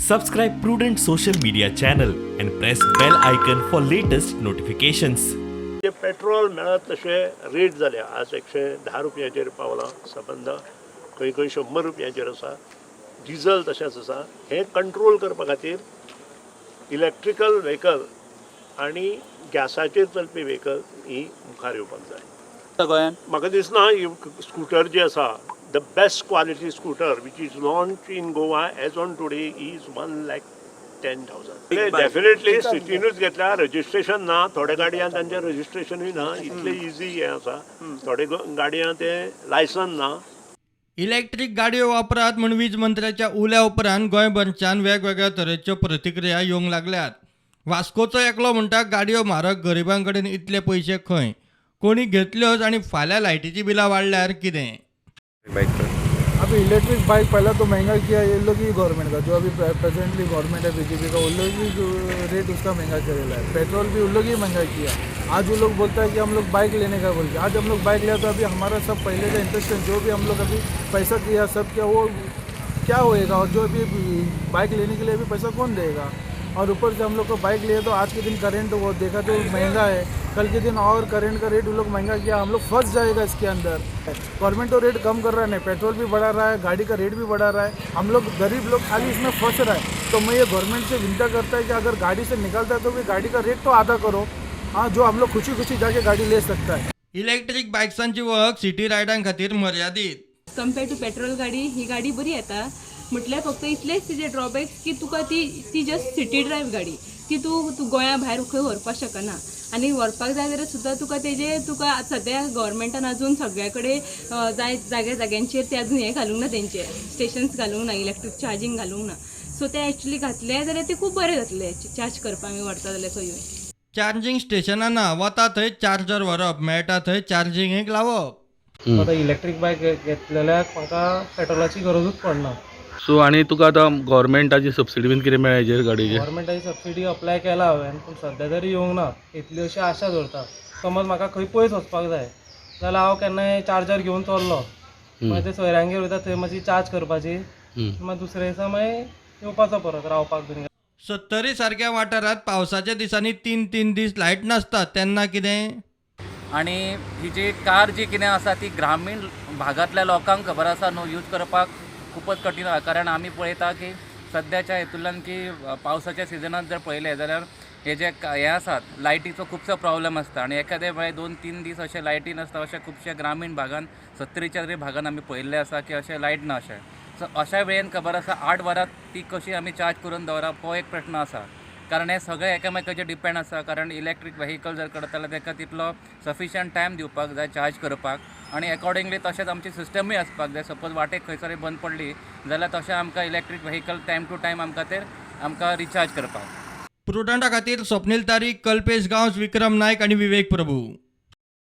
Subscribe Prudent social media channel and press bell icon for latest notifications. J petrol मेळत तशें rate जाल्या. आज 110 रुपयांचेर पावलां सबंद, खंय खंय 100 रुपयांचेर आसा. डिजल तशेंच आसा. हें कंट्रोल करपा खातीर इलेक्ट्रिकल व्हेकल आनी गॅसाचेर चलपी व्हेकल ही मुखार येवपाक जाय. गोंयांत म्हाका दिसना, ही स्कूटर जी आसा, the best quality scooter which is launch in Goa as on today is 1,10,000. Definitely सिटीनूच घेतल्या, रजिस्ट्रेशन ना. थोड्या गाडयांक तांचें रजिस्ट्रेशनूय ना, इतलें इजी हें आसा. थोडे गाडयांक तें लायसन ना. इलेक्ट्रीक गाडयो वापरात म्हूण वीज मंत्र्याच्या उल्या उपरांत गोंयभरच्यान वेगवेगळ्या तरेच्यो प्रतिक्रिया येवंक लागल्यात. वास्कोचो एकलो म्हणटा, गाडयो म्हारग, गरिबां कडेन इतले पयशे खंय? कोणी घेतल्योच आनी फाल्यां लायटीचीं बिलां वाडल्यार कितें? अभी इलेक्ट्रिक बाइक पहला तो महंगा किया ये लोग ही, गवर्नमेंट का जो अभी प्रेजेंटली गवर्नमेंट है बीजेपी का, उन लोग ही जो रेट उसका महंगा करेला है. पेट्रोल भी उन लोग ही महंगा किया. आज वो लोग बोलता है कि हम लोग बाइक लेने का बोल के. आज हम लोग बाइक लिया तो अभी हमारा सब पहले का इंटरेस्ट, जो भी हम लोग अभी पैसा किया, सब किया, वो क्या होएगा? और जो अभी बाइक लेने के लिए अभी पैसा कौन देगा? और ऊपर से हम लोग को बाइक लिए तो आज के दिन करंट वो देखा तो महंगा है, कल के दिन और करंट का रेट वो लोग महंगा किया, हम लोग फंस जाएगा इसके अंदर. गवर्नमेंट तो रेट कम कर रहा है नहीं, पेट्रोल भी बढ़ा रहा है, गाड़ी का रेट भी बढ़ा रहा है. हम लोग गरीब लोग खाली इसमें फंस रहा है. तो मैं ये गवर्नमेंट से विनती करता है कि अगर गाड़ी से निकलता है तो भी गाड़ी का रेट तो आधा करो. हाँ, जो हम लोग खुशी खुशी जाके गाड़ी ले सकता है. इलेक्ट्रीक बायक्सांची वळख सिटी रायडां खातीर मर्यादीत. कम्पेर टू पेट्रोल गाडी ही गाडी बरी येता. म्हटल्यार फक्त इतलेच तिजे ड्रॉबॅक्स की तुका ती ती जस्ट सिटी ड्रायव्ह गाडी, ती तूं तूं गोंया भायर खंय व्हरपाक शकना आनी व्हरपाक जाय जाल्यार सुद्दां तुका तेजे तुका सद्या गव्हर्मेंटान अजून सगळ्या कडेन जाय जाग्या जाग्यांचेर ते अजून हें घालूंक ना, तेंचे स्टेशन्स घालूंक ना, इलेक्ट्रीक चार्जींग घालूंक ना. सो ते एक्चुली घातले जाल्यार ते खूब बरें जातलें, चार्ज करपाक आमी व्हरता जाल्यार खंयूय. चार्जींग स्टेशनां ना, वता थंय चार्जर व्हरप, मेळटा थंय चार्जिंगेक लावप. आतां इलेक्ट्रीक बायक घेतलेल्याक म्हाका पेट्रोलाची गरजूच पडना. सो आनी तुका आतां गव्हर्मेंटाची सबसिडी बीन कितें मेळ्ळा हेजेर, गाडयेचेर? गव्हर्मेंटाची सबसिडी अप्लाय केला हांवें, पूण सद्या तरी येवंक ना. येतली अशी आशा दवरता. समज म्हाका खंय पयस वचपाक जाय जाल्यार हांव केन्नाय चार्जर घेवन चल्लो, मागीर ते सोयऱ्यांगेर वयता, थंय मातशी चार्ज करपाची, मागीर दुसरे दिसा मागीर येवपाचो परत रावपाक बीन. सत्तरी सारक्या वाठारांत पावसाच्या दिसांनी तीन तीन दीस लायट नासता, तेन्ना कितें? आणि ही जी कार जी कितें आसा ती ग्रामीण भागांतल्या लोकांक खबर आसा न्हू, यूज करपाक खूपच कठीण आसा. कारण आमी पळयता की सद्याच्या हितूंतल्यान की पावसाच्या सिजनात जर पळयलें जाल्यार हे जे हे आसात, लायटीचो खुबसो प्रॉब्लम आसता आनी एखादे वेळार 2-3 दीस अशे लायटी नासता. अशे खुबशे ग्रामीण भागान, सत्तरीच्या तरी भागान आमी पळयल्लें आसा की अशें लायट ना अशें. सो अशा वेळेन खबर आसा, 8 वरां ती कशी आमी चार्ज करून दवरप हो एक प्रश्न आसा, कारण हें सगळें एकामेकाचेर डिपेंड आसा. कारण इलेक्ट्रीक व्हेकल जर करता जाल्यार ताका तितलो सफिशियंट टायम दिवपाक जाय चार्ज करपाक आनी एकॉर्डिंगली तशेंच आमची सिस्टमूय आसपाक जाय. सपोज वाटेक खंयसरूय बंद पडली जाल्यार तशें आमकां electric vehicle time to time आमकां ते आमकां रिचार्ज करपाक. प्रुडंटा खातीर स्वप्नील तारीक, कल्पेश गांवस, विक्रम नायक आनी विवेक प्रभू.